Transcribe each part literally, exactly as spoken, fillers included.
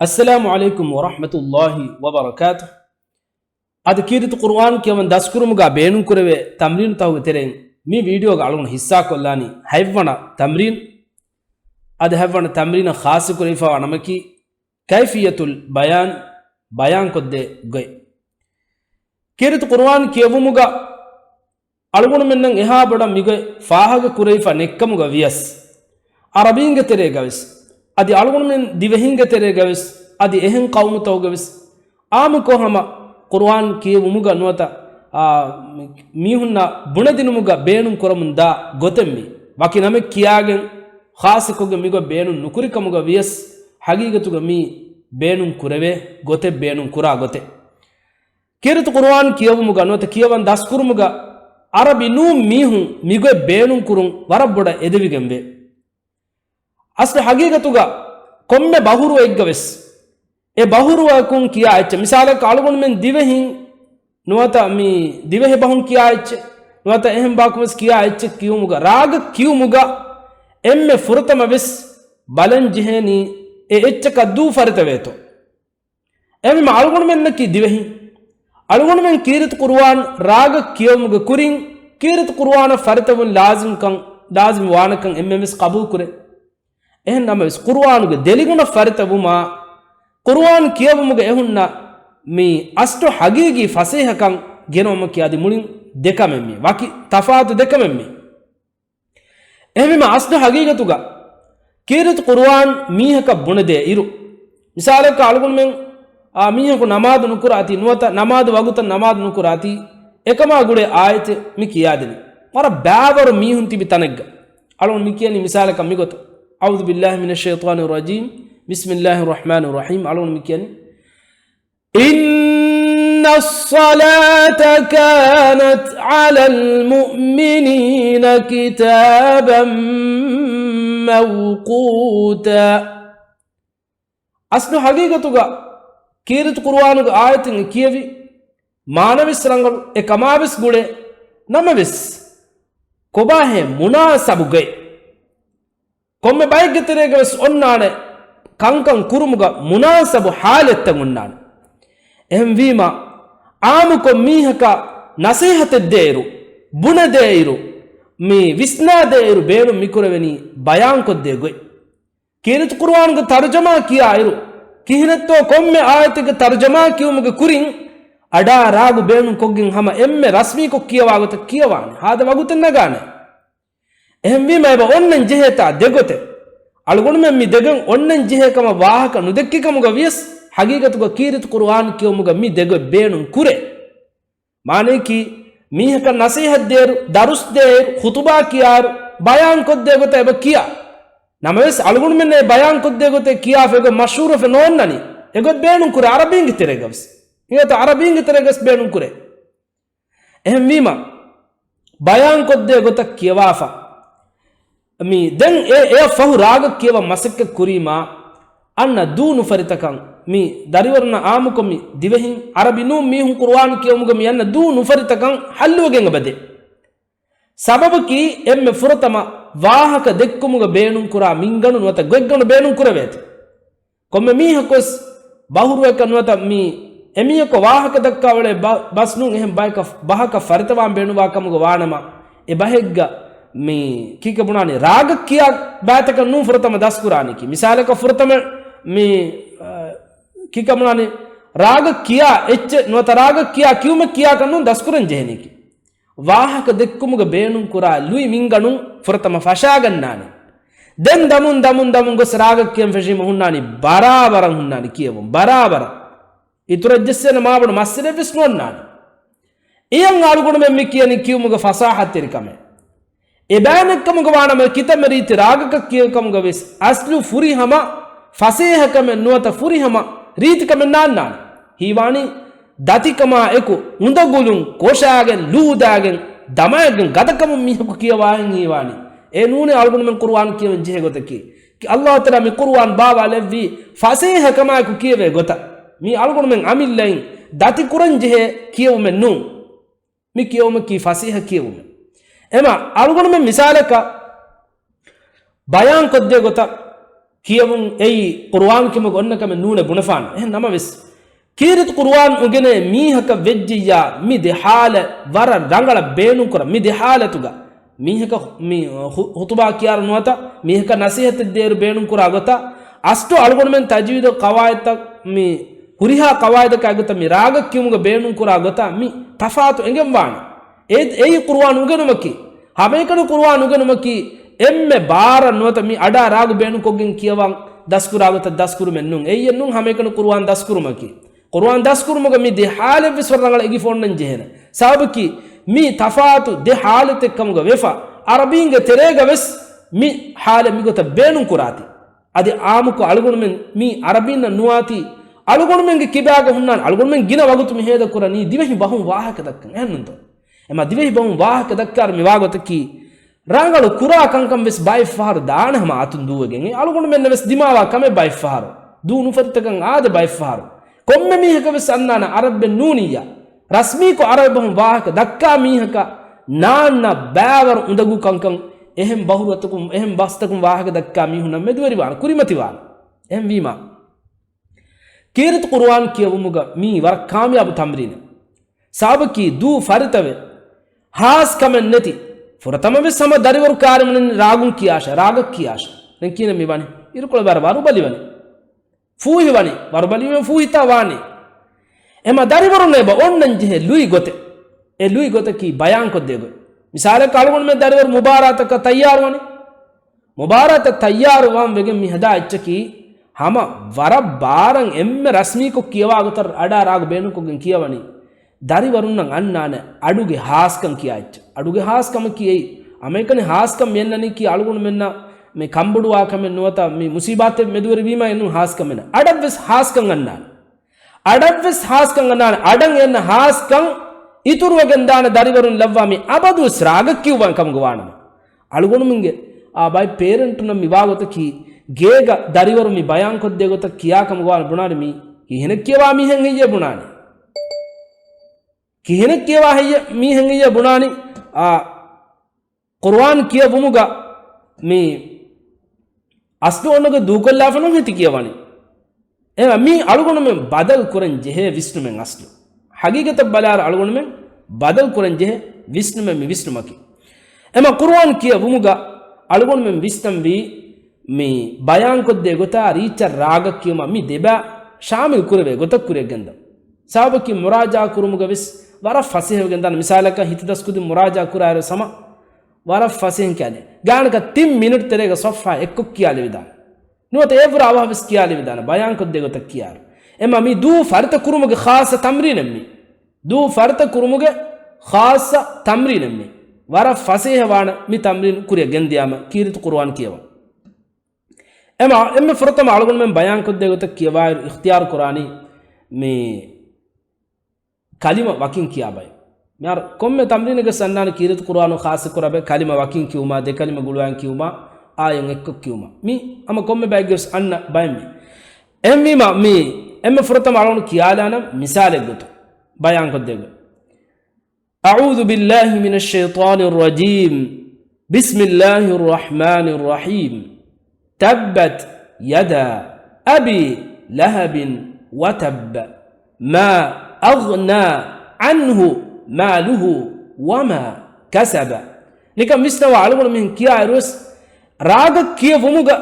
އައްސަލާމު ޢަލައިކުމް ވަރަޙްމަތުﷲި ވަބަރަކާތުހު. އަދި ކީރިތި ޤުރުއާން ކިޔަވަން ދަސްކުރުމުގަ ބޭނުންކުރެވޭ ތަމްރީނުތަކުގެ ތެރެއިން މި ވީޑިއޯގަ އަޅުގަނޑު ހިއްސާކޮށްލާނީ ހަތްވަނަ ތަމްރީން. އަދި ހަތްވަނަ ތަމްރީނަށް ޚާއްޞަކުރެވިފައިވާ ނަމަކީ ކައިފިއްޔަތުލް ބަޔާން، ބަޔާންކޮށްދޭ ގޮތް. ކީރިތި ޤުރުއާން ކިޔެވުމުގަ އަޅުގަނޑުމެންނަށް އެހާ ބޮޑަށް މިގޮތް ފާހަގަކުރެވިފަ ނެއްކަމުގަ ވިޔަސް، ޢަރަބީންގެ ތެރޭގަވެސް، އަދި އަޅުގަނޑުމެން ދިވެހިންގެ ތެރޭގަވެސް، އަދި އެހެން ޤައުމުތަކުގަވެސް، ޢާއްމުކޮށް ހަމަ ޤުރުއާން ކިޔެވުމުގަ ނުވަތަ، އާ، މި-، މީހުންނަށް ބުނެދިނުމުގަ ބޭނުން ކުރަމުންދާ ގޮތެއް މީ. ވަކި ނަމެއް ކިޔާގެން، ޚާއްޞަކޮށްގެން މިގޮތް ބޭނުން ނުކުރި ކަމުގަ ވިޔަސް، ޙަޤީޤަތުގަ މީ ބޭނުން ކުރެވޭ ގޮތެއް، ބޭނުން ކުރާ ގޮތެއް. ކީރިތި ޤުރުއާން ކިޔެވުމުގަ ނުވަތަ ކިޔަވަން ދަސްކުރުމުގަ ޢަރަބި ނޫން މީހުން މިގޮތް ބޭނުން ކުރުން ވަރަށް ބޮޑަށް އެދެވިގެންވޭ. އަސްލު ޙަޤީޤަތުގަ ކޮންމެ ބަހުރުވައެއްގަވެސް އެ ބަހުރުވައަކުން ކިޔާ އެއްޗެއް، މިސާލަކަށް އަޅުގަނޑުމެން ދިވެހިން ނުވަތަ މި ދިވެހި ބަހުން ކިޔާ އެއްޗެއް، ނުވަތަ އެހެން ބަޔަކުވެސް ކިޔާ އެއްޗެއް ކިޔުމުގަ، ރާގަށް ކިޔުމުގަ އެންމެ ފުރަތަމަވެސް ބަލަން ޖެހޭނީ އެ އެއްޗަކަށް ދޫ ފަރިތަވޭތޯ. އެހެންވީމަ އަޅުގަނޑުމެންނަކީ ދިވެހިން. އަޅުގަނޑުމެން ކީރިތި ޤުރުއާން ރާގަށް ކިޔެވުމުގެ ކުރިން، ކީރިތި ޤުރުއާނަށް ފަރިތަވުން ލާޒިމްކަން، ލާޒިމް ވާނެކަން އެންމެންވެސް ޤަބޫލުކުރޭ. އެހެން ނަމަވެސް، ޤުރުއާނުގެ ދެލިގުނަށް ފަރިތަވުމާ، ޤުރުއާން ކިޔެވުމުގެ އެހުންނަ މި އަސްލު ޙަޤީޤީ ފަސޭހަކަން ގެނައުމަކީ އަދި މުޅިން ދެކަމެއް މީ. ވަކި ތަފާތު ދެކަމެއް މީ. އެހެންވީމަ އަސްލު ޙަޤީޤަތުގަ ކީރިތި ޤުރުއާން މީހަކަށް ބުނެދޭ އިރު، މިސާލަކަށް އަޅުގަނޑުމެން، އާ، މީހަކު ނަމާދު ނުކުރާތީ، ނުވަތަ ނަމާދު ވަގުތަށް ނަމާދު ނުކުރާތީ، އެކަމާ ގުޅޭ އާޔަތެއް މި ކިޔާދެނީ. ވަރަށް ބާވަރު މީހުން ތިބި ތަނެއްގަ. އަޅުގަނޑު މި ކިޔަނީ މިސާލަކަށް މިގޮތަށް، أعوذ بالله من الشيطان الرجيم، بسم الله الرحمن الرحيم. އަޅުގަނޑު މި ކިޔަނީ، إن الصلاة كانت على المؤمنين كتابا موقوتا. އަސްލު ޙަޤީޤަތުގަ ކީރިތި ޤުރުއާނުގެ އާޔަތެއް ކިޔެވި، މާނަވެސް ރަނގަޅު، އެ ކަމާވެސް ގުޅޭ. ނަމަވެސް، ކޮބާހޭ މުނާސަބުގައި؟ ކޮންމެ ބައެއްގެ ތެރޭގަވެސް އޮންނާނެ ކަންކަން ކުރުމުގަ މުނާސަބު ޙާލަތްތައް އޮންނާނެ. އެހެންވީމަ، ޢާއްމުކޮށް މީހަކަށް ނަޞޭޙަތެއް ދޭއިރު، ބުނެދޭއިރު، މި ވިސްނާދޭއިރު ބޭނުން މިކުރެވެނީ ބަޔާންކޮށްދޭ ގޮތް. ކީރިތި ޤުރުއާނުގެ ތަރުޖަމާ ކިޔާއިރު، ކިހިނެއްތޯ ކޮންމެ އާޔަތެއްގެ ތަރުޖަމާ ކިޔުމުގެ ކުރިން، އަޑާ ރާގު ބޭނުންކޮށްގެން ހަމަ އެންމެ ރަސްމީކޮށް ކިޔަވާ ގޮތަށް ކިޔަވާނެ. ހާދަ ވަގުތެއް ނަގާނެ. އެހެންވީމަ އެބަ އޮންނަން ޖެހޭތާ ދެގޮތެއް. އަޅުގަނޑުމެން މި ދެގޮތް އޮންނަން ޖެހޭ ކަމަށް ވާހަކަ ނުދެއްކި ކަމުގަ ވިޔަސް، ޙަޤީޤަތުގަ ކީރިތި ޤުރުއާން ކިޔުމުގަ މި ދެގޮތް ބޭނުން ކުރޭ. މާނަޔަކީ، މީހަކަށް ނަޞޭޙަތް ދޭއިރު، ދަރުސް ދޭއިރު، ޚުޠުބާ ކިޔާއިރު، ބަޔާންކޮށްދޭ ގޮތަށް އެބަ ކިޔާ. ނަމަވެސް، އަޅުގަނޑުމެންނަށް އެ ބަޔާންކޮށްދޭ ގޮތެއް ކިޔާފަ އެގޮތް މަޝްހޫރުވެފަ ނޯންނަނީ. އެގޮތް ބޭނުން ކުރޭ ޢަރަބީންގެ ތެރޭގަވެސް. އިނގޭތޯ ޢަރަބީންގެ ތެރޭގަވެސް ބޭނުން ކުރޭ. އެހެންވީމަ، ބަޔާންކޮށްދޭ ގޮތަށް ކިޔަވާފަ. މި ދެން އެ، އެއަށް ފަހު ރާގަށް ކިޔަވަން މަސައްކަތް ކުރީމާ، އަންނަ ދޫ ނުފަރިތަކަން މި ދަރިވަރުންނަށް ޢާއްމުކޮށް މި ދިވެހިން ޢަރަބި ނޫން މީހުން ޤުރުއާން ކިޔެވުމުގަ މި އަންނަ ދޫ ނުފަރިތަކަން ޙައްލުވެގެން އެބަދޭ. ސަބަބަކީ އެންމެ ފުރަތަމަ ވާހަކަ ދެއްކުމުގަ ބޭނުންކުރާ މިންގަނޑު ނުވަތަ ގޮތްގަނޑު ބޭނުން ކުރެވޭތީ. ކޮންމެ މީހަކުވެސް ބަހުރުވައަކަށް ނުވަތަ މި އެމީހަކު ވާހަކަ ދައްކާ އުޅޭ ބަ-، ބަސް ނޫން އެހެން ބަޔަކަށް، ބަހަކަށް ފަރިތަވާން ބޭނުންވާ ކަމުގަ ވާނަމަ، އެ ބަހެއްގަ މި ކީކޭ ބުނާނީ ރާގަށް ކިޔާ ބައިތަކަށް ނޫން ފުރަތަމަ ދަސްކުރާނީކީ. މިސާލަކަށް ފުރަތަމަ މި، އަ، ކީކޭ ބުނާނީ ރާގަށް ކިޔާ އެއްޗެއް ނުވަތަ ރާގަށް ކިޔާ ކިޔުމެއް ކިޔާކަށް ނޫން ދަސްކުރަން ޖެހެނީކީ. ވާހަކަ ދެއްކުމުގަ ބޭނުންކުރާ ލުއި މިންގަނޑުން ފުރަތަމަ ފަށާގަންނާނެ. ދެން ދަމުން ދަމުން ދަމުން ގޮސް ރާގަށް ކިޔަން ފެށީމަ ހުންނާނީ ބަރާބަރަށް ހުންނާނީ ކިޔެވުން. ބަރާބަރަށް. އިތުރަށް ޖެއްސޭނެ މާބޮޑު މައްސަލައެއްވެސް ނޯންނާނެ. އެޔަށް އަޅުގަނޑުމެން މި ކިޔަނީ ކިޔުމުގެ ފަސާހަތްތެރިކަމޭ. އެބައިމެންކަމުގަ ވާނަމަ ކިތަންމެ ރީތި ރާގަކަށް ކިޔޭ ކަމުގަ ވެސް އަސްލު ފުރިހަމަ ފަސޭހަކަމެއް ނުވަތަ ފުރިހަމަ ރީތިކަމެއް ނާންނާނެ. ހީވާނީ ދަތިކަމާ އެކު އުނދަގުލުން ކޮށާގެން ލޫދާގެން ދަމާގެން ގަދަކަމުން މީހަކު ކިޔަވާހެން ހީވާނީ. އެ ނޫނޭ އަޅުގަނޑުމެން ޤުރުއާން ކިޔަވަން ޖެހޭ ގޮތަކީ. ކި-، ﷲ ތަޢާލާ މި ޤުރުއާން ބާވާލެއްވީ ފަސޭހަކަމާއެކު ކިޔެވޭ ގޮތަށް. މީ އަޅުގަނޑުމެން އަމިއްލައިން ދަތި ކުރަން ޖެހޭ ކިޔެވުމެއް ނޫން. މި ކިޔެވުމަކީ ފަސޭހަ ކިޔެވުމެއް. އެމަ އަޅުގަނޑުމެން މިސާލަކަށް ބަޔާންކޮށްދޭ ގޮތަށް ކިޔެވުން އެއީ ޤުރުއާން ކިޔުމުގެ އޮންނަ ކަމެއް ނޫނޭ ބުނެފާނެ. އެހެން ނަމަވެސް، ކީރިތި ޤުރުއާން އުނގެނޭ މީހަކަށް ވެއްޖިއްޔާ، މި ދެ ޙާލަތް ވަރަށް ރަނގަޅަށް ބޭނުންކުރަން. މި ދެ ޙާލަތުގަ މީހަކަށް މި ޚު-، ޚުޠުބާ ކިޔާރު ނުވަތަ މީހަކަށް ނަޞޭޙަތެއް ދޭއިރު ބޭނުންކުރާ ގޮތަށް، އަސްލު އަޅުގަނޑުމެން ތަޖްވީދު ޤަވާޢިދުތައް މި ހުރިހާ ޤަވާޢިދަކާއި ގޮތަށް މި ރާގަށް ކިޔުމުގަ ބޭނުންކުރާ ގޮތަށް މި ތަފާތު އެނގެންވާނެ. އެ-، އެއީ ޤުރުއާން އުނގެނުމަކީ. ހަމައެކަނި ޤުރުއާން އުނގެނުމަކީ އެންމެ ބާރަށް ނުވަތަ މި އަޑާ ރާގު ބޭނުންކޮށްގެން ކިޔަވަން ދަސްކުރާ ގޮތަށް ދަސްކުރުމެއް ނޫން. އެއީއެއް ނޫން ހަމައެކަނި ޤުރުއާން ދަސްކުރުމަކީ. ޤުރުއާން ދަސްކުރުމުގަ މި ދެ ޙާލެއްވެސް ވަރަށް ރަނގަޅަށް އެގިފަ އޮންނަން ޖެހޭނެ. ސަބަބަކީ މި ތަފާތު ދެ ޙާލަތެއް ކަމުގަ ވެފަ، ޢަރަބީންގެ ތެރޭގަ ވެސް މި ޙާލެއް މިގޮތަށް ބޭނުން ކުރާތީ. އަދި ޢާއްމުކޮށް އަޅުގަނޑުމެން މީ ޢަރަބީންނަށް ނުވާތީ، އަޅުގަނޑުމެންގެ ކިބާގަ ހުންނާނެ، އަޅުގަނޑުމެން ގިނަ ވަގުތު މި ހޭދަ ކުރަނީ ދިވެހި ބަހުން ވާހަކަ ދައްކަން. އެހެންނުންތޯ؟ އެމަ ދިވެހި ބަހުން ވާހަކަ ދައްކާރު މި ވާގޮތަކީ، ރަނގަޅު ކުރާ ކަންކަން ވެސް ބައެއް ފަހަރު ދާނެ ހަމަ އަތުން ދޫވެގެން. އެ އަޅުގަނޑުމެންނަށް ވެސް ދިމާވާ ކަމެއް ބައެއް ފަހަރު. ދޫ ނުފަތިތަކަށް އާދެ ބައެއް ފަހަރު. ކޮންމެ މީހަކަށް ވެސް އަންނާނެ ޢަރަބެއް ނޫނިއްޔާ. ރަސްމީކޮށް ޢަރަބި ބަހުން ވާހަކަ ދައްކާ މީހަކަށް ނާންނަ ބައިވަރު އުނދަގޫ ކަންކަން އެހެން ބަހުރުތަކުން، އެހެން ބަސްތަކުން ވާހަކަ ދައްކާ މީހުންނަށް މެދުވެރިވާނެ، ކުރިމަތިވާނެ. އެހެންވީމާ، ކީރިތި ޤުރުއާން ކިޔެވުމުގަ މީ ވަރަށް ކާމިޔާބު ތަމްރީނެއް. ސަބަބަކީ ދޫ ފަރިތަވެ، ހާސް ކަމެއް ނެތި. ފުރަތަމަވެސް ހަމަ ދަރިވަރު ކާރިމަނިން ރާގުން ކިޔާށޭ، ރާގަށް ކިޔާށޭ. ދެން ކިހިނެއް މި ވަނީ؟ އިރުކޮޅަށް ވަރަށް ވަރުބަލި ވަނީ. ފޫހި ވަނީ، ވަރުބަލިވެ ފޫހިތާ ވާނީ. އެމަ ދަރިވަރުން އެބަ އޮންނަން ޖެހޭ ލުއި ގޮތެއް. އެ ލުއި ގޮތަކީ ބަޔާންކޮށްދޭ ގޮތް. މިސާލަކަށް އަޅުގަނޑުމެން ދަރިވަރު މުބާރާތަކަށް ތައްޔާރު ވަނީ. މުބާރާތަށް ތައްޔާރު ވާން ވެގެން މި ހަދާ އެއްޗަކީ ހަމަ ވަރަށް ބާރަށް އެންމެ ރަސްމީކޮށް ކިޔަވާ ގޮތަށް އަޑާ ރާގު ބޭނުންކޮށްގެން ކިޔަވަނީ. ދަރިވަރުންނަށް އަންނާނެ އަޑުގެ ހާސްކަން ކިޔާ އެއްޗެއް. އަޑުގެ ހާސްކަމަކީ އެއީ، ހަމައެކަނި ހާސްކަން މި އަންނަނީކީ އަޅުގަނޑުމެންނަށް މި ކަނބޮޑުވާ ކަމެއް ނުވަތަ މި މުސީބާތެއް މެދުވެރިވީމާ އެންނު ހާސްކަމެއް ނަ. އަޑަށްވެސް ހާސްކަން އަންނާނެ. އަޑަށްވެސް ހާސްކަން އަންނާނެ. އަޑަށް އެންނަ ހާސްކަން އިތުރުވެގެން ދާނެ ދަރިވަރުން ލައްވާ މި އަބަދުވެސް ރާގަށް ކިޔުވާން ކަމުގަ ވާނަމަ. އަޅުގަނޑުމެންގެ އާ ބައެއް ޕޭރެންޓުންނަށް މި ވާގޮތަކީ، ގޭގަ ދަރިވަރު މި ބަޔާންކޮށްދޭ ގޮތަށް ކިޔާ ކަމުގަ ވާނެ ބުނާނެ މީ. ކިހިނެއް ކިޔަވާ މީހެއް ހެއްޔޭ ބުނާނެ. ކިހިނެއް ކިޔަވާ ހެއްޔޭ މީހެއް ހެއްޔޭ ބުނާނީ. އާ، ޤުރުއާން ކިޔެވުމުގަ މި އަސްލު އޮންނަގޮތް ދޫކޮށްލާފަ ނޫން ހިތި ކިޔަވަނީ. އެމަ މީ އަޅުގަނޑުމެން ބަދަލު ކުރަން ޖެހޭ ވިސްނުމެއް އަސްލު. ހަގީގަތަށް ބަލާއިރު އަޅުގަނޑުމެން ބަދަލު ކުރަން ޖެހޭ ވިސްނުމެއް މި ވިސްނުމަކީ. އެމަ ޤުރުއާން ކިޔެވުމުގަ އަޅުގަނޑުމެން ވިސްނަންވީ މި ބަޔާންކޮށްދޭ ގޮތާ ރީއްޗަށް ރާގަށް ކިޔުމަށް މި ދެބައި ޝާމިލް ކުރެވޭ ގޮތަށް ކުރިއަށް ގެންދަން. ސަބަބަކީ މުރާޖާ ކުރުމުގަ ވެސް ވަރަށް ފަސޭހަވެގެން ދާނެ. މިސާލަކަށް ހިތަދަސްކުދިން މުރާޖާ ކުރާއިރު ސަމަ ވަރަށް ފަސޭހަ ކިޔާލި. ގާނަކަށް ތިން މިނިޓް ތެރޭގަ ޞަފްޙާ އެއްކޮށް ކިޔާލެވިދާނެ. ނުވަތަ އެއަށްވުރެ އަވަހަށް ވެސް ކިޔާލެވިދާނެ ބަޔާންކޮށްދޭ ގޮތަށް ކިޔާއިރު. އެމަ މި ދޫ ފަރިތަ ކުރުމުގެ ޚާއްޞަ ތަމްރީނެއް މި. ދޫ ފަރިތަ ކުރުމުގެ ޚާއްޞަ ތަމްރީނެއް މި. ވަރަށް ފަސޭހަވާނެ މި ތަމްރީން ކުރިއަށް ގެންދިޔާމަ ކީރިތި ޤުރުއާން ކިޔަވަން. އެމަ، އެންމެ ފުރަތަމަ އަޅުގަނޑުމެން ބަޔާންކޮށްދޭ ގޮތަށް ކިޔަވާއިރު އިޚްތިޔާރު ކުރާނީ މި ކަލިމަ ވަކިން ކިޔާ ބައެއް. މިހާރު ކޮންމެ ތަމްރީނެއްގެ ސަންނާނު ކީރިތި ޤުރުއާނު ޚާއްޞަ ކުރާ ބައެއް ކަލިމަ ވަކިން ކިޔުމާ، ދެ ކަލިމަ ގުޅުވާން ކިޔުމާ، އާޔަތް އެއްކޮށް ކިޔުމާ. މި ހަމަ ކޮންމެ ބައެއްގެ ވެސް އަންނަ ބައެއް މި. އެހެންވީމާ، މި އެންމެ ފުރަތަމަ އަޅުގަނޑު ކިޔާލާނަން މިސާލެއް ގޮތުން ބަޔާންކޮށްދޭ ގޮތް. أعوذ بالله من الشيطان الرجيم. بسم الله الرحمن الرحيم. تبت يدا أبي لهب وتب. ما أغنى عنه ماله وما كسب. ނިކަން ވިސްނަވާ އަޅުގަނޑު މިހެން ކިޔާއިރުވެސް ރާގަށް ކިޔެވުމުގަ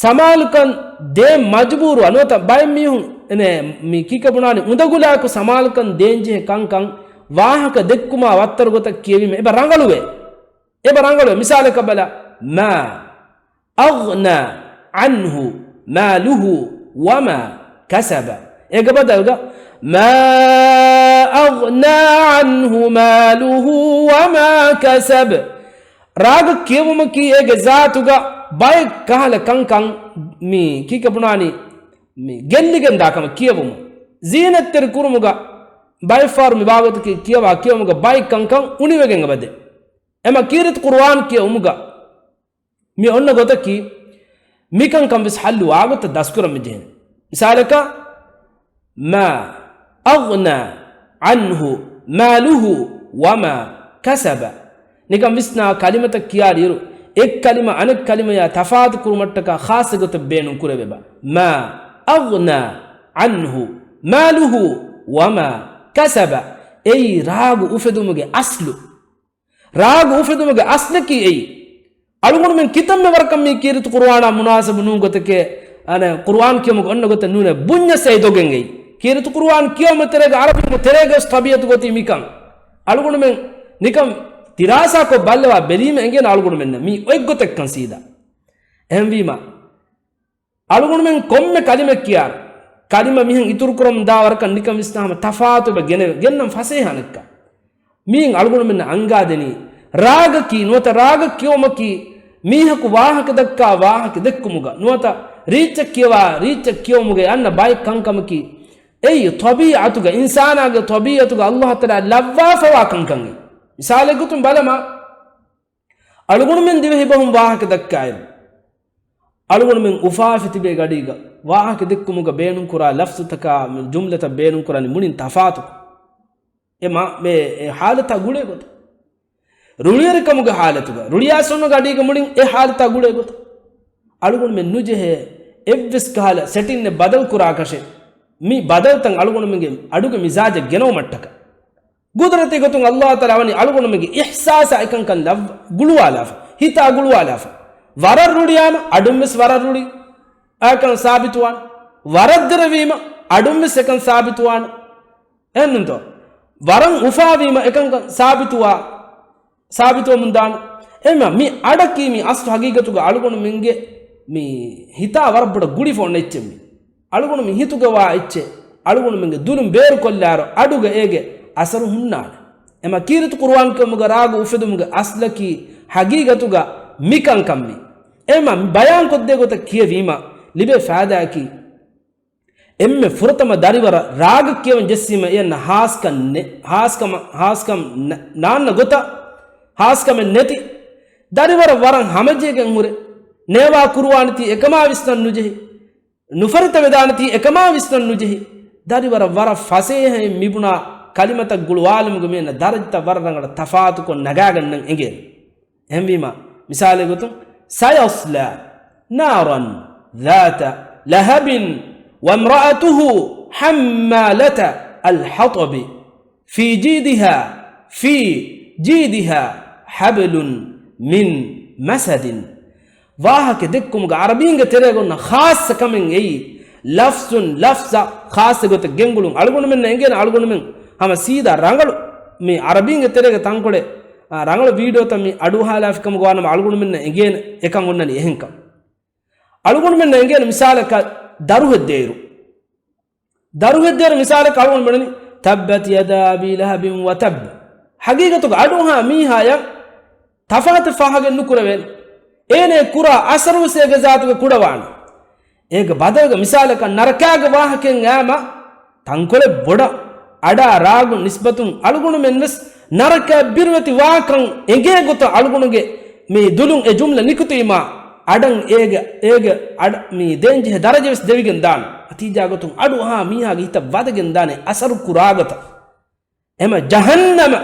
ސަމާލުކަން ދޭން މަޖުބޫރު ނުވަތަ ބައެއް މީހުން އެނެ މި ކީކޭ ބުނާނީ އުނދަގުލާއެކު ސަމާލުކަން ދޭންޖެހޭ ކަންކަން ވާހަކަ ދެއްކުމާ ވައްތަރު ގޮތަށް ކިޔެވީމަ އެބަ ރަނގަޅުވޭ. އެބަ ރަނގަޅުވޭ. މިސާލަކަށް ބަލަ، ما أغنى عنه ماله وما كسب. އޭގެ ބަދަލުގަ، ما أغنى عنه ماله وما كسب. ރާގަށް ކިޔެވުމަކީ އޭގެ ޒާތުގަ ބައެއް ކަހަލަ ކަންކަން މި ކީކޭ ބުނާނީ މި ގެއްލިގެން ދާ ކަމަށް ކިޔެވުމު. ޒީނަތްތެރި ކުރުމުގަ ބައެއް ފަހަރު މި ވާގޮތަކީ ކިޔަވާ ކިޔެވުމުގަ ބައެއް ކަންކަން އުނިވެގެން އެބަދޭ. އެމަ ކީރިތި ޤުރުއާން ކިޔެވުމުގަ މި އޮންނަ ގޮތަކީ މިކަންކަން ވެސް ޙައްލު ވާގޮތަށް ދަސްކުރަން މި ޖެހެނީ. މިސާލަކަށް، ما أغنى عنه ماله وما كسب. ނިކަން ވިސްނާ ކަލިމަތައް ކިޔާލިއިރު، އެއް ކަލިމަ އަނެއް ކަލިމަޔާ ތަފާތު ކުރުމަށްޓަކާ ޚާއްޞަ ގޮތެއް ބޭނުން ކުރެވެބަ. ما أغنى عنه ماله وما كسب. އެއީ ރާގު އުފެދުމުގެ އަސްލު. ރާގު އުފެދުމުގެ އަސްލަކީ އެއީ. އަޅުގަނޑުމެން ކިތަންމެ ވަރަކަށް މީ ކީރިތި ޤުރުއާނާ މުނާސަބު ނޫން ގޮތެކޭ، އަނެއް ޤުރުއާން ކިޔަމުގެ އޮންނަ ގޮތެއް ނޫނޭ ބުންޏަސް އެ ދޮގެން އެއީ. ކީރިތި ޤުރުއާން ކިޔަވުމުގެ ތެރޭގަ ޢަރަބިންގެ ތެރޭގަވެސް ޠަބީޢަތު ގޮތީ މިކަން. އަޅުގަނޑުމެން ނިކަން ދިރާސާކޮށް ބައްލަވާ ބެލީމަ އެނގޭނެ އަޅުގަނޑުމެންނަށް މީ އޮތް ގޮތެއްކަން ސީދާ. އެހެންވީމަ، އަޅުގަނޑުމެން ކޮންމެ ކަލިމައެއް ކިޔާ، ކަލިމަ މިހެން އިތުރުކުރަމުން ދާ ވަރަކަށް ނިކަން ވިސްނާ ހަމަ ތަފާތު އެބަ ގެނެ-، ގެންނަން ފަސޭހަ ނެއްކަ. މީން އަޅުގަނޑުމެންނަށް އަންގާދެނީ، ރާގަކީ ނުވަތަ ރާގަ ކިޔުމަކީ މީހަކު ވާހަކަ ދައްކާ ވާހަކަ ދެއްކުމުގަ ނުވަތަ ރީއްޗެއް ކިޔަވާ ރީއްޗެއް ކިޔުމުގަ އަންނަ ބައެއް ކަންކަމަކީ، އެއީ ޠަބީޢަތުގަ، އިންސާނާގެ ޠަބީޢަތުގަ ﷲ ތަޢާލާ ލައްވާފަވާ ކަންކަން. މިސާލެއް ގޮތުން ބަލަމާ، އަޅުގަނޑުމެން ދިވެހި ބަހުން ވާހަކަ ދައްކާއިރު، އަޅުގަނޑުމެން އުފާވެފަ ތިބޭ ގަޑީގަ ވާހަކަ ދެއްކުމުގަ ބޭނުންކުރާ ލަފްޒުތަކާ ޖުމްލަތައް ބޭނުންކުރާނީ މުޅިން ތަފާތުކޮށް. އެ މާ-، މޭ-، އެ ޙާލަތާ ގުޅޭ ގޮތަށް. ރުޅިއެރިކަމުގެ ޙާލަތުގަ، ރުޅިއައިސް އޮންނަ ގަޑީގަ މުޅިން އެ ޙާލަތާ ގުޅޭ ގޮތަށް. އަޅުގަނޑުމެން ނުޖެހޭ އެއްވެސް ކަހަލަ ސެޓިންއެއް ބަދަލުކުރާކަށެއް، މި ބަދަލުތައް އަޅުގަނޑުމެންގެ އަޑުގެ މިޒާޖަށް ގެނައުމަށްޓަކައި. ގުދުރަތީ ގޮތުން ﷲ ތަޢާލާ ވަނީ އަޅުގަނޑުމެންގެ އިޙްސާސާ އެކަންކަން ލައްވަ-، ގުޅުވާލާފަ، ހިތާ ގުޅުވާލާފަ. ވަރަށް ރުޅިއާމަ އަޑުންވެސް ވަރަށް ރުޅި އެކަން ސާބިތުވާނެ. ވަރަށް ދެރަވީމަ އަޑުންވެސް އެކަން ސާބިތުވާނެ. އެހެންނުންތޯ؟ ވަރަށް އުފާވީމަ އެކަންކަން ސާބިތުވާ، ސާބިތުވަމުން ދާނެ. އެހެންމަ މި އަޑަކީ މި އަސްލު ހަގީގަތުގަ އަޅުގަނޑުމެންގެ މި ހިތާ ވަރަށް ބޮޑަށް ގުޅިފަ އޮންނަ އެއްޗެއް މި. އަޅުގަނޑު މި ހިތުގަ ވާ އެއްޗެއް އަޅުގަނޑުމެންގެ ދުލުން ބޭރުކޮށްލާއިރު އަޑުގަ އޭގެ އަސަރު ހުންނާނެ. އެމަ ކީރިތި ޤުރުއާން ކިޔުމުގަ ރާގު އުފެދުމުގެ އަސްލަކީ ހަގީގަތުގަ މިކަންކަން މި. އެމަ މި ބަޔާން ކޮށްދޭ ގޮތަށް ކިޔެވީމަ ލިބޭ ފާއިދާއަކީ، އެންމެ ފުރަތަމަ ދަރިވަރަށް ރާގަށް ކިޔަވަން ޖެއްސީމަ އެއަންނަ ހާސްކަން ނެ-، ހާސްކަމަ-، ހާސްކަން ނަ-، ނާންނަ ގޮތަށް ހާސްކަމެއް ނެތި ދަރިވަރަށް ވަރަށް ހަމަޖެހިގެން ހުރެ، ނޭވާ ކުރުވާނެތީ އެކަމާ ވިސްނަން ނުޖެހި، ނުފަރިތަވެދާނެތީ އެކަމާ ވިސްނަން ނުޖެހި، ދަރިވަރަށް ވަރަށް ފަސޭހައިން މިބުނާ ކަލިމަތައް ގުޅުވާލުމުގެ މިއަންނަ ދަރަޖަތައް ވަރަށް ރަނގަޅަށް ތަފާތުކޮށް ނަގާގަންނަން އެނގޭނެ. އެހެންވީމަ، މިސާލެއް ގޮތުން، سيصلى نارا ذات لهب وامرأته حمالة الحطب في جيدها، في جيدها حبل من مسد. ވާހަކަ ދެއްކުމުގަ ޢަރަބީންގެ ތެރޭގަ އޮންނަ ޚާއްޞަ ކަމެއް އެއީ، ލަފްޒުން ލަފްޒަށް ޚާއްޞަ ގޮތަށް ގެންގުޅުން. އަޅުގަނޑުމެންނަށް އެނގޭނެ އަޅުގަނޑުމެން ހަމަ ސީދާ ރަނގަޅު މި ޢަރަބީންގެ ތެރޭގަ ތަންކޮޅެއް، އާ، ރަނގަޅު ވީޑިއޯތައް މި އަޑުއަހާލާފިކަމުގަ ވާނަމަ އަޅުގަނޑުމެންނަށް އެނގޭނެ އެކަން އޮންނަނީ އެހެންކަން. އަޅުގަނޑުމެންނަށް އެނގޭނެ މިސާލަކަށް ދަރުހެއްދޭއިރު، ދަރުހެއްދޭއިރު މިސާލަކަށް އަޅުގަނޑު މިއޮންނަނީ، تبت يدا أبي لهب وتب. ހަގީގަތުގަ އަޑުއަހާ މީހާޔަށް ތަފާތެއް ފާހަގަ ނުކުރެވޭނެ. އޭނަ ކުރާ އަސަރުވެސް އޭގެ ޒާތުގަ ކުޑަވާނެ. އޭގެ ބަދަލުގަ މިސާލަކަށް ނަރަކާގެ ވާހަކައެއް އައީމަ ތަންކޮޅެއް ބޮޑަށް އަޑާ ރާގު ނިސްބަތުން އަޅުގަނޑުމެން ވެސް ނަރަކައަށް ބިރުވެތި ވާކަން އެނގޭ ގޮތަށް އަޅުގަނޑުގެ މި ދުލުން އެ ޖުމްލަ ނިކުތީމާ، އަޑަށް އޭގެ، އޭގެ އަޑަށް މި ދޭންޖެހޭ ދަރަޖަވެސް ދެވިގެން ދާނެ. ނަތީޖާ ގޮތުން އަޑުއަހާ މީހާގެ ހިތަށް ވަދެގެން ދާނެ އަސަރު ކުރާ ގޮތަށް. އެމަ ޖަހަންނަމަ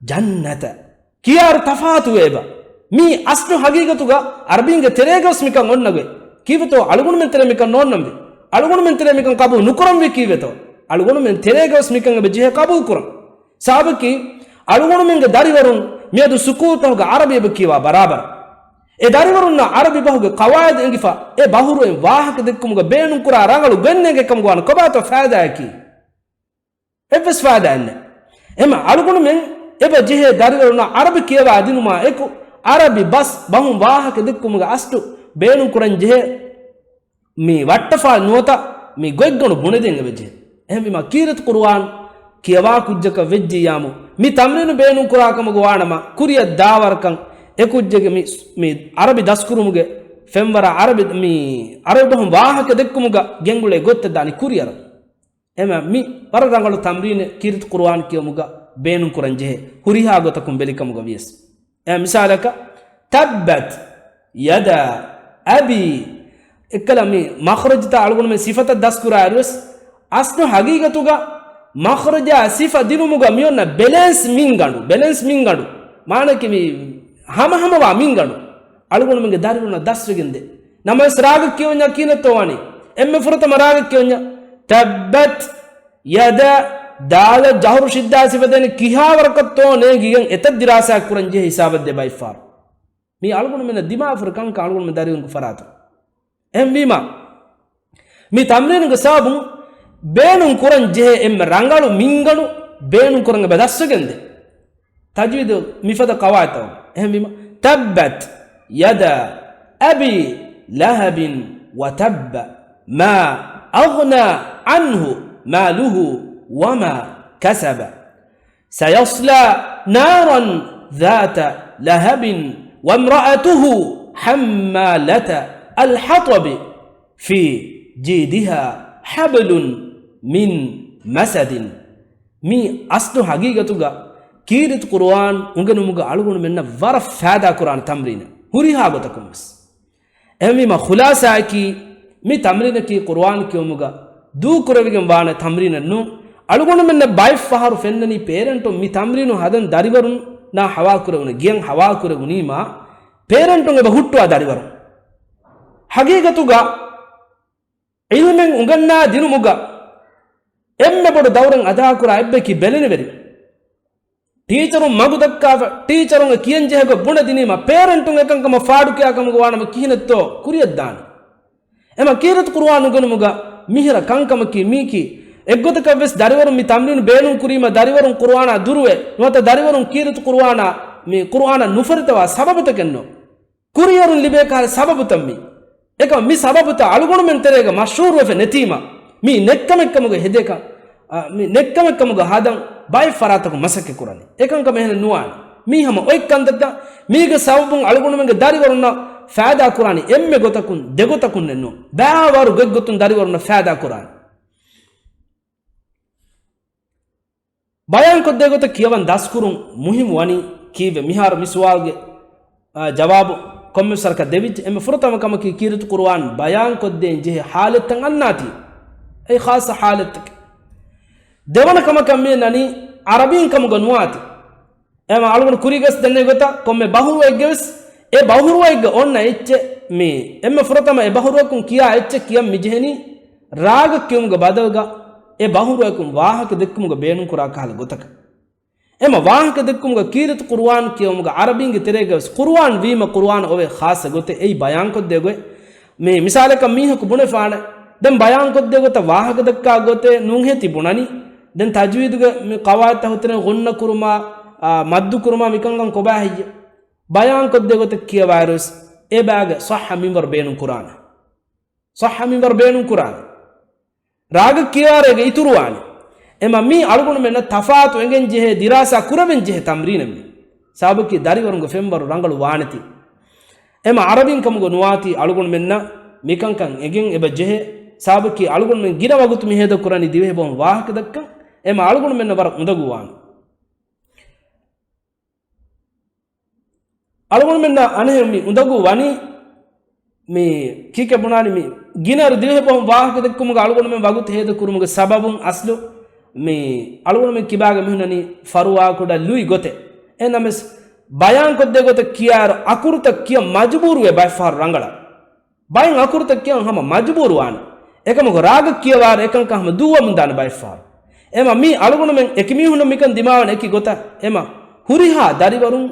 ޖަންނަތަށް ކިޔާއިރު ތަފާތުވޭބަ. މީ އަސްލު ހަގީގަތުގަ އަރަބީންގެ ތެރޭގަވެސް މިކަން އޮންނަގޮތް. ކީއްވެތޯ އަޅުގަނޑުމެން ތެރޭ މިކަން ނޯންނަންވީ. އަޅުގަނޑުމެން ތެރޭ މިކަން ޤަބޫލު ނުކުރަންވީ ކީއްވެތޯ؟ އަޅުގަނޑުމެން ތެރޭގަވެސް މިކަން އެބަ ޖެހޭ ޤަބޫލު ކުރަން. ސަބަބަކީ، އަޅުގަނޑުމެންގެ ދަރިވަރުން މިއަދު ސުކޫލްތަކުގަ ޢަރަބި އެބަ ކިޔަވާ ބަރާބަރަށް. އެ ދަރިވަރުންނަށް ޢަރަބި ބަހުގެ ޤަވާއިދު އެނގިފަ، އެ ބަހުރުއިން ވާހަކަ ދެއްކުމުގަ ބޭނުންކުރާ ރަނގަޅު ގޮތް ނޭނގޭ ކަމުގަ ވާނެ ކޮބާތޯ ފައިދާއަކީ؟ އެއްވެސް ފައިދާއެއް ނެތް. އެމަ އަޅުގަނޑުމެން އެބަ ޖެހޭ ދަރިވަރުންނަށް ޢަރަބި ކިޔަވާ ދިނުމާ އެކު، ޢަރަބި ބަސް ބަހުން ވާހަކަ ދެއްކުމުގެ އަސްލު ބޭނުން ކުރަން ޖެހޭ މި ވައްޓަފާ ނުވަތަ މި ގޮތްގަނޑު ބުނެދޭން އެބަޖެހޭ. އެހެންވީމަ ކީރިތި ޤުރުއާން ކިޔަވާ ކުއްޖަކަށް ވެއްޖިއްޔާމު، މި ތަމްރީނު ބޭނުން ކުރާ ކަމުގަ ވާނަމަ، ކުރިއަށް ދާވަރަކަށް އެ ކުއްޖެއްގެ މި، މި ޢަރަބި ދަސްކުރުމުގެ ފެންވަރާ ޢަރަބި، މި ޢަރަބި ބަހުން ވާހަކަ ދެއްކުމުގަ ގެންގުޅޭ ގޮތްތައް ދާނީ ކުރިއަރަށް. އެމަ މި ވަރަށް ރަނގަޅު ތަމްރީނެއް ކީރިތި ޤުރުއާން ކިޔުމުގަ ބޭނުން ކުރަން ޖެހޭ ހުރިހާ ގޮތަކުން ބެލިކަމުގަ ވިޔަސް. އެ މިސާލަކަށް، تبت يدا أبي. އެއްކަލަ މި މަޚްރަޖުތައް އަޅުގަނޑުމެން ސިފަތައް ދަސްކުރާއިރުވެސް، އަސްލު ހަގީގަތުގަ މަޚްރަޖާ ސިފަ ދިނުމުގަ މިއޮންނަ ބެލެންސް މިންގަނޑު، ބެލެންސް މިންގަނޑު. މާނައަކީ މި ހަމަހަމަވާ މިންގަނޑު. އަޅުގަނޑުމެންގެ ދަރިވަރުންނަށް ދަސްވެގެންދޭ. ނަމަވެސް ރާގަށް ކިޔަވަންޏާ ކިހިނެއްތޯ ވާނީ؟ އެންމެ ފުރަތަމަ ރާގަށް ކިޔަވަންޏާ، ތައްބަތް ޔަދާ، ދާލަށް ޖަހުރު ޝިއްދާ ސިފަދޭނެ ކިހާވަރަކަށްތޯ ނޭނގިގެން އެތައް ދިރާސާ ކުރަން ޖެހޭ ހިސާބަށް ދޭ ބައެއްފަހަރު. މީ އަޅުގަނޑުމެންނަށް ދިމާވެފަ ކަންކަން އަޅުގަނޑުމެން ދަރިވަރުންގެ ފަރާތުން. އެހެންވީމާ، މި ތަމްރީނުގެ ސަބަބުން ބޭނުން ކުރަން ޖެހޭ އެންމެ ރަނގަޅު މިންގަނޑު ބޭނުން ކުރަން އެބަ ދަސްވެގެންދޭ. ތަޖްވީދު މިފަދަ ޤަވާޢިދުތައް. އެހެންވީމަ، تبت يدا أبي لهب وتب ما أغنى عنه ماله وما كسب سيصلى نارا ذات لهب وامرأته حمالة الحطب في جيدها حبل من مسد. މި އަސްލު ހަގީގަތުގަ ކީރިތި ޤުރުއާން އުނގެނުމުގަ އަޅުގަނޑުމެންނަށް ވަރަށް ފައިދާ ކުރާނެ ތަމްރީނެއް، ހުރިހާ ގޮތަކުން ވެސް. އެހެންވީމަ، ޚުލާޞާއަކީ، މި ތަމްރީނަކީ ޤުރުއާން ކިޔުމުގަ ދޫކުރެވިގެން ވާނެ ތަމްރީނެއް ނޫން. އަޅުގަނޑުމެންނަށް ބައެއް ފަހަރު ފެންނަނީ ޕޭރެންޓުން މި ތަމްރީނު ހަދަން ދަރިވަރުންނާ ހަވާކުރެވުނު، ގެޔަށް ހަވާކުރެވުނީމާ، ޕޭރެންޓުން އެބަ ހުއްޓުވާ ދަރިވަރުން. ހަގީގަތުގަ ޢިލްމެއް އުނގަންނާ ދިނުމުގަ އެންމެ ބޮޑު ދައުރެއް އަދާކުރާ އެއްބަޔަކީ ބެލެނިވެރިން. ޓީޗަރުން މަގު ދައްކާފަ، ޓީޗަރުންގެ ކިޔަންޖެހޭ ގޮތް ބުނެދިނީމަ، ޕޭރެންޓުން އެކަންކަމަށް ފާޑުކިޔާ ކަމުގަ ވާނަމަ ކިހިނެއްތޯ ކުރިޔަށްދާނެ؟ އެމަ ކީރިތި ޤުރުއާން އުނގެނުމުގަ މިހިރަ ކަންކަމަކީ މީކީ. އެއްގޮތަކަށް ވެސް ދަރިވަރުން މި ތަމްރީނު ބޭނުން ކުރީމަ، ދަރިވަރުން ޤުރުއާނާ ދުރުވެ، ނުވަތަ ދަރިވަރުން ކީރިތި ޤުރުއާނާ، މި ޤުރުއާނަށް ނުފަރިތަވާ ސަބަބުތަކެއްނު. ކުރިއެރުން ލިބޭ ކަހަލަ ސަބަބުތައް މީ. އެކަމަ މި ސަބަބުތައް އަޅުގަނޑުމެން ތެރޭގަ މަޝްހޫރުވެފަ ނެތީމަ، މީ ނެއްކަމެއްކަމުގަ ހެދޭކަ، އަ، މި ނެއްކަމެއްކަމުގަ ހަދަން ބައެއް ފަރާތަކުން މަސައްކަތް ކުރަނީ. އެކަންކަމަށް އެހެނެއް ނުވާނެ. މީ ހަމަ އޮތް ކަންތައްތައް. މީގެ ސަބަބުން އަޅުގަނޑުމެންގެ ދަރިވަރުންނަށް ފައިދާ ކުރާނީ އެންމެ ގޮތަކުން، ދެގޮތަކުންނެއް ނޫން. ބައިވަރު ގޮތްގޮތުން ދަރިވަރުންނަށް ފައިދާ ކުރާނެ. ބަޔާންކޮށްދޭ ގޮތަށް ކިޔަވަން ދަސްކުރުން މުހިއްމު ވަނީ ކީއްވެ؟ މިހާރު މި ސުވާލުގެ، އާ، ޖަވާބު ކޮންމެސް ވަރަކަށް ދެވިއްޖެ. އެންމެ ފުރަތަމަ ކަމަކީ ކީރިތި ޤުރުއާން ބަޔާންކޮށްދޭން ޖެހޭ ޙާލަތްތައް އަންނާތީ. އެއީ ޚާއްޞަ ޙާލަތްތަކެއް. ދެވަނަ ކަމަކަށް މި ނަނީ ޢަރަބީން ކަމުގަ ނުވާތީ. އެމަ އަޅުގަނޑު ކުރީގަސް ދެންނެވި ގޮތަށް ކޮންމެ ބަހުރުވައެއްގެ ވެސް އެ ބަހުރުވައެއްގެ އޮންނަ އެއްޗެއް މި އެންމެ ފުރަތަމަ އެ ބަހުރުވައަކުން ކިޔާ އެއްޗެއް ކިޔަން މި ޖެހެނީ ރާގަށް ކިޔުމުގެ ބަދަލުގަ އެ ބަހުރުވައަކުން ވާހަކަ ދެއްކުމުގަ ބޭނުންކުރާ ކަހަލަ ގޮތަކަށް. އެމަ ވާހަކަ ދެއްކުމުގަ ކީރިތި ޤުރުއާން ކިޔެވުމުގަ ޢަރަބީންގެ ތެރޭގަ ވެސް ޤުރުއާން ވީމަ ޤުރުއާން އޮވޭ ޚާއްޞަ ގޮތެއް. އެއީ ބަޔާންކޮށްދޭ ގޮތް. މި މިސާލަކަށް މީހަކު ބުނެފާނެ، ދެން ބަޔާންކޮށްދޭ ގޮތަށް ވާހަކަ ދައްކާ ގޮތެއް ނޫންހޭ ތި ބުނަނީ. ދެން ތަޖްވީދުގެ މި ޤަވާޢިދުތައް ހުއްޓުނެ ޣުންނަ ކުރުމާ، އާ، މައްދު ކުރުމާ މިކަންކަން ކޮބާ ހެއްޔޭ؟ ބަޔާންކޮށްދޭ ގޮތަށް ކިޔަވާއިރުވެސް އެ ބާގެ ޞައްޙަ މިންވަރު ބޭނުން ކުރާނެ. ޞައްޙަ މިންވަރު ބޭނުން ކުރާނެ. ރާގަށް ކިޔަވާރޭގެ އިތުރުވާނެ. އެމަ މީ އަޅުގަނޑުމެންނަށް ތަފާތު އެނގެން ޖެހޭ، ދިރާސާ ކުރެވެން ޖެހޭ ތަމްރީނެއް މީ. ސަބަބަކީ ދަރިވަރުންގެ ފެންވަރު ރަނގަޅު ވާނެތީ. އެމަ ޢަރަބިން ކަމުގަ ނުވާތީ އަޅުގަނޑުމެންނަށް މިކަންކަން އެނގެން އެބަ ޖެހޭ. ސަބަބަކީ އަޅުގަނޑުމެން ގިނަ ވަގުތު މި ހޭދަ ކުރަނީ ދިވެހި ބަހުން ވާހަކަ ދައްކަން. އެމަ އަޅުގަނޑުމެންނަށް ވަރަށް އުނދަގޫ ވާނެ. އަޅުގަނޑުމެންނަށް އަނެއް މި އުނދަގޫ ވަނީ، މި ކީކޭ ބުނާނީ، މި ގިނައިރު ދިވެހި ބަހުން ވާހަކަ ދެއްކުމުގަ އަޅުގަނޑުމެން ވަގުތު ހޭދަ ކުރުމުގެ ސަބަބުން އަސްލު މި އަޅުގަނޑުމެން ކިބާގަ މިހުންނަނީ ފަރުވާކުޑަ ލުއި ގޮތެއް. އެހެންނަމަވެސް ބަޔާންކޮށްދޭ ގޮތަށް ކިޔާއިރު އަކުރުތައް ކިޔަން މަޖުބޫރުވޭ ބައެއްފަހަރު ރަނގަޅަށް. ބައެއް އަކުރުތައް ކިޔަން ހަމަ މަޖުބޫރުވާނެ. އެކަމަކު ރާގަށް ކިޔަވާއިރު އެކަންކަން ހަމަ ދުއްވަމުން ދާނެ ބައެއްފަހަރު. އެމަ މީ އަޅުގަނޑުމެން އެކި މީހުންނަށް މިކަން ދިމާވަން އެކި ގޮތަށް އެމަ ހުރިހާ ދަރިވަރުން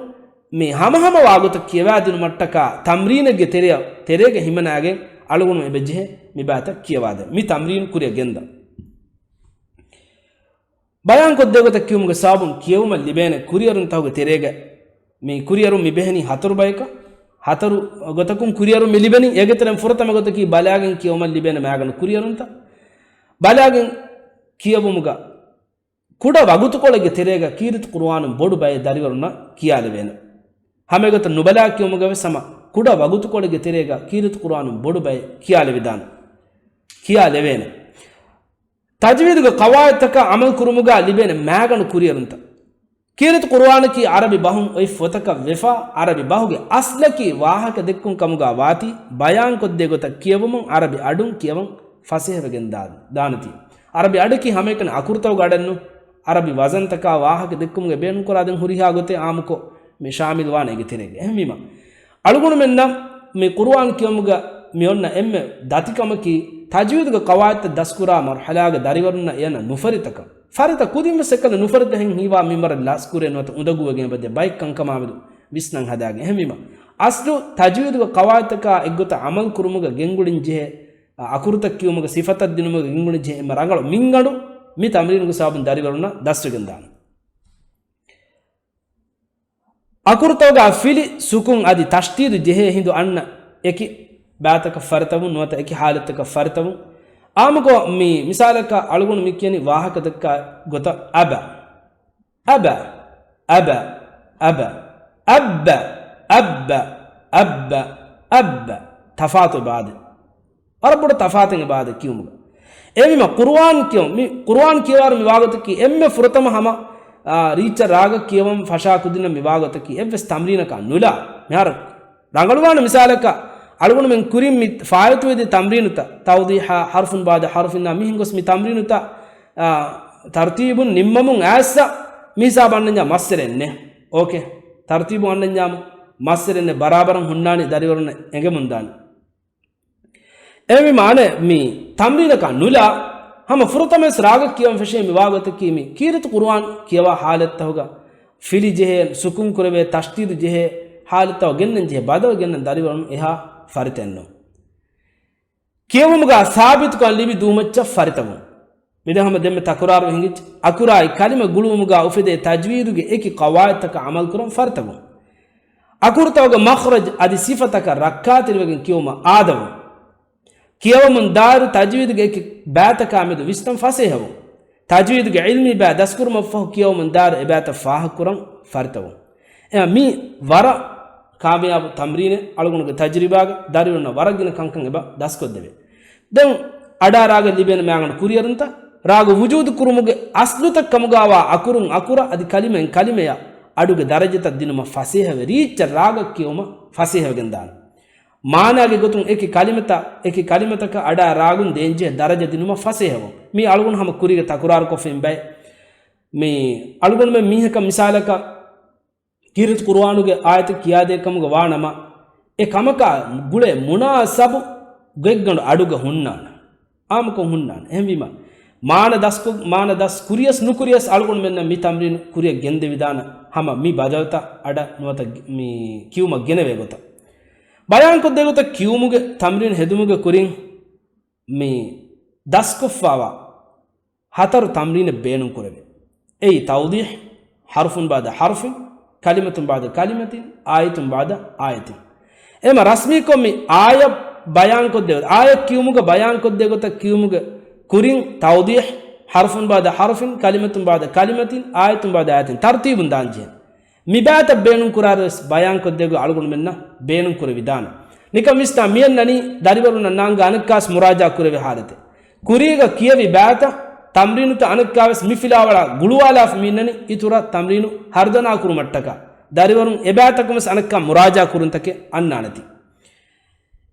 މި ހަމަހަމަވާ ގޮތަށް ކިޔަވާދިނުމަށްޓަކާ ތަމްރީނެއްގެ ތެރެއަށް، ތެރޭގަ ހިމަނާގެން އަޅުގަނޑު އެބަޖެހޭ މިބާތައް ކިޔަވާދޭ. މި ތަމްރީން ކުރިއަށް ގެންދަން. ބަޔާންކޮށްދޭ ގޮތަށް ކިޔުމުގެ ސަބަބުން ކިޔެވުމަށް ލިބޭނެ ކުރިއެރުންތަކުގެ ތެރޭގަ މި ކުރިއެރުން މި ބެހެނީ ހަތަރު ބަޔަކަށް، ހަތަރު ގޮތަކުން ކުރިއެރުން މި ލިބެނީ. އޭގެ ތެރެއިން ފުރަތަމަ ގޮތަކީ ބަލާގެން ކިޔެވުމަށް ލިބޭނެ މައިގަނޑު ކުރިއެރުންތައް. ބަލާގެން ކިޔެވުމުގަ ކުޑަ ވަގުތުކޮޅެއްގެ ތެރޭގަ ކީރިތި ޤުރުއާނުން ބޮޑު ބައެއް ދަރިވަރުންނަށް ކިޔާލެވޭނެ. ހަމައެގޮތަށް ނުބަލާ ކިޔުމުގަ ވެސް ހަމަ ކުޑަ ވަގުތުކޮޅެއްގެ ތެރޭގަ ކީރިތި ޤުރުއާނުން ބޮޑު ބައެއް ކިޔާލެވިދާނެ. ކިޔާލެވޭނެ. ތަޖްވީދުގެ ޤަވާޢިދުތަކާ ޢަމަލު ކުރުމުގަ ލިބޭނެ މައިގަނޑު ކުރިއެރުންތައް. ކީރިތި ޤުރުއާނަކީ ޢަރަބި ބަހުން އޮތް ފޮތަކަށް ވެފަ، ޢަރަބި ބަހުގެ އަސްލަކީ ވާހަކަ ދެއްކުން ކަމުގަ ވާތީ، ބަޔާންކޮށްދޭ ގޮތަށް ކިޔެވުމުން ޢަރަބި އަޑުން ކިޔަވަން ފަސޭހަވެގެން ދާ-، ދާނެތީ. ޢަރަބި އަޑަކީ ހަމައެކަނި އަކުރުތަކުގެ އަޑެއްނު، ޢަރަބި ވަޒަންތަކާ ވާހަކަ ދެއްކުމުގެ ބޭނުންކުރާ ދެން ހުރިހާ ގޮތެއް އާއްމުކޮށް މި ޝާމިލް ވާނެ އޭގެ ތެރޭގަ. އެހެންވީމަ، އަޅުގަނޑުމެންނަށް މި ޤުރުއާން ކިޔުމުގަ މި އޮންނަ އެންމެ ދަތިކަމަކީ، ތަޖްވީދުގެ ޤަވާޢިދުތައް ދަސްކުރާ މަރުޙަލާގެ ދަރިވަރުންނަށް އެޔަނަށް ނުފަރިތަކަން. ފަރިތަ ކުދިންވެސް އެކަލަ ނުފަރިތަ ހެން ހީވާ މިންވަރަށް ލަސްކުރޭ ނުވަތަ އުނދަގޫވެގެން އެބަދޭ ބައެއް ކަންކަމާމެދު ވިސްނަން ހަދާގެން. އެހެންވީމަ، އަސްލު ތަޖްވީދުގެ ޤަވާޢިދުތަކާ އެއްގޮތަށް ޢަމަލު ކުރުމުގަ ގެންގުޅިން ޖެހޭ، އަ، އަކުރުތައް ކިޔުމުގެ ސިފަތައް ދިނުމުގަ ގެންގުޅިން ޖެހޭ އެންމެ ރަނގަޅު މިންގަނޑު މި ތަމްރީނުގެ ސަބަބުން ދަރިވަރުންނަށް ދަސްވެގެންދާނެ. އަކުރުތަކުގަ ފިލި ސުކުން އަދި ތަޝްދީދު ޖެހޭ ހިނދު އަންނަ އެކި ބައިތަކަށް ފަރިތަވުން ނުވަތަ އެކި ޙާލަތްތަކަށް ފަރިތަވުން. އާއްމުކޮށް މި މިސާލަކަށް އަޅުގަނޑު މި ކިޔަނީ ވާހަކަ ދައްކާ ގޮތަށް އަބަ. އަބަ، އަބަ، އަބަ، އައްބަ، އައްބަ، އައްބަ، އައްބަ. ތަފާތު އެބައާދެ. ވަރަށް ބޮޑަށް ތަފާތެއް އެބައާދެ ކިޔުމުގަ. އެހެންވީމަ ޤުރުއާން ކިޔުން، މި ޤުރުއާން ކިޔަވާއިރު މި ވާގޮތަކީ އެންމެ ފުރަތަމަ ހަމަ، އާ، ރީއްޗަށް ރާގަށް ކިޔަވަން ފަށާ ކުދިންނަށް މި ވާގޮތަކީ އެއްވެސް ތަމްރީނަކާ ނުލާ. މިހާރު ރަނގަޅުވާނެ މިސާލަކަށް، އަޅުގަނޑުމެން ކުރިން މި ފާއިތުވެދި ތަމްރީނުތައް، ތައުޟީޙާ، ޙަރުފުން ބަޢުދަ ޙަރުފިން އާ މިހެން ގޮސް މި ތަމްރީނުތައް، އާ، ތަރުތީބުން ނިންމަމުން އައިއްސަ މި ހިސާބަށް އަންނަންޏާ މައްސަލައެއް ނެތް. އޯކޭ. ތަރުތީބު އަންނަންޏާމު މައްސަލައެއް ނެތް، ބަރާބަރަށް ހުންނާނީ ދަރިވަރުންނަށް އެނގެމުންދާނެ. އެހެންވީމަ އަނެއް މި ތަމްރީނަކާ ނުލާ، ހަމަ ފުރަތަމަވެސް ރާގަށް ކިޔަން ފެށޭ މި ވާގޮތަކީ މި ކީރިތި ޤުރުއާން ކިޔަވާ ޙާލަތްތަކުގަ ފިލި ޖެހޭ، ސުކުން ކުރެވޭ، ތަޝްދީދު ޖެހޭ ޙާލަތްތައް ގެންނަން ޖެހޭ ބަދަލު ގެންނަން ދަރިވަރުން އެހާ ފަރިތައެއްނު. ކިޔެވުމުގަ ސާބިތުކަން ލިބި ދުވުމައްޗަށް ފަރިތަވުން. މިދެން ހަމަ ދެންމެ ތަކުރާރު ހިނގިއްޖެ. އަކުރާއި ކަލިމަ ގުޅުވުމުގަ އުފެދޭ ތަޖްވީދުގެ އެކި ޤަވާޢިދުތަކަށް ޢަމަލުކުރަން ފަރިތަވުން. އަކުރުތަކުގެ މަޚްރަޖް އަދި ސިފަތަކަށް ރައްކާތެރިވެގެން ކިޔުމަށް އާދަވުން. ކިޔަވަމުން ދާއިރު ތަޖްވީދުގެ އެކި ބައިތަކާ މެދު ވިސްނަން ފަސޭހަވުން. ތަޖްވީދުގެ ޢިލްމީ ބައި ދަސްކުރުމަށްފަހު ކިޔަވަމުން ދާއިރު އެބައިތައް ފާހަގަކުރަން ފަރިތަވުން. އެހެން މީ ވަރަށް ކާމިޔާބު ތަމްރީނެއް، އަޅުގަނޑުގެ ތަޖްރިބާގަ ދަރިވަރުންނަށް ވަރަށް ގިނަ ކަންކަން އެބަ ދަސްކޮށްދެވޭ. ދެން އަޑާ ރާގަށް ލިބޭނެ މާގަނޑު ކުރިއެރުންތައް، ރާގު ވުޖޫދު ކުރުމުގެ އަސްލުތައް ކަމުގަވާ އަކުރުން އަކުރަށް އަދި ކަލިމައިން ކަލިމަޔަށް އަޑުގެ ދަރަޖަތައް ދިނުމަށް ފަސޭހަވެ، ރީއްޗަށް ރާގަށް ކިޔެވުމަށް ފަސޭހަވެގެންދާނެ. މާނާގެ ގޮތުން އެކި ކަލިމަތައް، އެކި ކަލިމަތަކަށް އަޑާ ރާގުން ދޭންޖެހޭ ދަރަޖަ ދިނުމަށް ފަސޭހަވުން. މީ އަޅުގަނޑު ހަމަ ކުރީގަ ތަކުރާރުކޮށްފިން ބައެއް. މި އަޅުގަނޑުމެން މީހަކަށް މިސާލަކަށް ކީރިތި ޤުރުއާނުގެ އާޔަތެއް ކިޔާދޭ ކަމުގަ ވާނަމަ، އެ ކަމަކާ ގުޅޭ މުނާސަބު ގޮތްގަނޑު އަޑުގަ ހުންނާނެ. އާއްމުކޮށް ހުންނާނެ. އެހެންވީމަ، މާނަ ދަސްކޮށް، މާނަ ދަސް ކުރިޔަސް ނުކުރިޔަސް އަޅުގަނޑުމެންނަށް މި ތަމްރީނު ކުރިއަށް ގެންދެވިދާނެ ހަމަ މި ބަދަލުތައް އަޑަށް ނުވަތަ މި ކިޔުމަށް ގެނެވޭ ގޮތަށް. ބަޔާންކޮށްދޭ ގޮތަށް ކިޔުމުގެ ތަމްރީނު ހެދުމުގެ ކުރިން މި ދަސްކޮށްފާވާ ހަތަރު ތަމްރީނެއް ބޭނުން ކުރެވޭ. އެއީ ތައުޟީޙް، ޙަރުފުން ބަޢުދަ ޙަރުފިން، ކަލިމަތުން ބަޢުދަ ކަލިމަތިން، އާޔަތުން ބަޢުދަ އާޔަތިން. އެމަ ރަސްމީކޮށް މި އާޔަތް ބަޔާންކޮށްދޭ، އާޔަތް ކިޔުމުގަ ބަޔާންކޮށްދޭ ގޮތަށް ކިޔުމުގެ ކުރިން ތައުޟީޙް، ޙަރުފުން ބަޢުދަ ޙަރުފިން، ކަލިމަތުން ބަޢުދަ ކަލިމަތިން، އާޔަތުން ބަޢުދަ އާޔަތިން ތަރުތީބުން ދާންޖެހޭ. މި ބައިތައް ބޭނުން ކުރާއިރުވެސް ބަޔާންކޮށްދޭ ގޮތް އަޅުގަނޑުމެންނަށް ބޭނުން ކުރެވިދާނެ. ނިކަން ވިސްނާ މިއަންނަނީ ދަރިވަރުންނަށް ނާންގާ އަނެއްކާވެސް މުރާޖާ ކުރެވޭ ހާލަތެއް. ކުރީގަ ކިޔެވި ބައިތައް ތަމްރީނުތައް އަނެއްކާވެސް މި ފިލާވަޅާ ގުޅުވާލާފަ މި އިންނަނީ އިތުރަށް ތަމްރީނު ހަރުދަނާ ކުރުމަށްޓަކާ. ދަރިވަރުން އެބައިތަކުންވެސް އަނެއްކާ މުރާޖާ ކުރުންތަކެއް އަންނާނެތީ.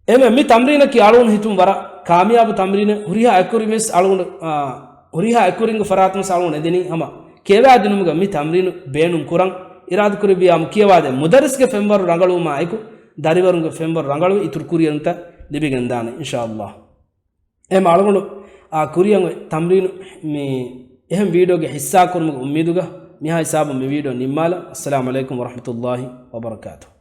އެމެ މި ތަމްރީނަކީ އަޅުގަނޑު ހިތުން ވަރަށް ކާމިޔާބު ތަމްރީނެއް. ހުރިހާ އެކުރިންވެސް އަޅުގަނޑު، އާ، ހުރިހާ އެކުރިންގެ ފަރާތުންވެސް އަޅުގަނޑު އެދެނީ ހަމަ ކިޔަވާދިނުމުގަ މި ތަމްރީނު ބޭނުން ކުރަން. އިރާދަކުރެއްވިޔާމު ކިޔަވާދޭ. މުދައްރިސްގެ ފެންވަރު ރަނގަޅުވުމާއެކު ދަރިވަރުންގެ ފެންވަރު ރަނގަޅުވެ އިތުރު ކުރިއެރުންތައް ލިބިގެންދާނެ އިންޝާﷲ. އެމަ އަޅުގަނޑު އާ ކުރިއަށް އޮތް ތަމްރީނު މި އެހެން ވީޑިއޯގެ ހިއްސާކުރުމުގެ އުއްމީދުގަ މިހާ ހިސާބުން މި ވީޑިއޯ ނިންމާލަން. އައްސަލާމު ޢަލައިކުމް ވަރަޙްމަތުﷲ ވަބަރަކާތުހު.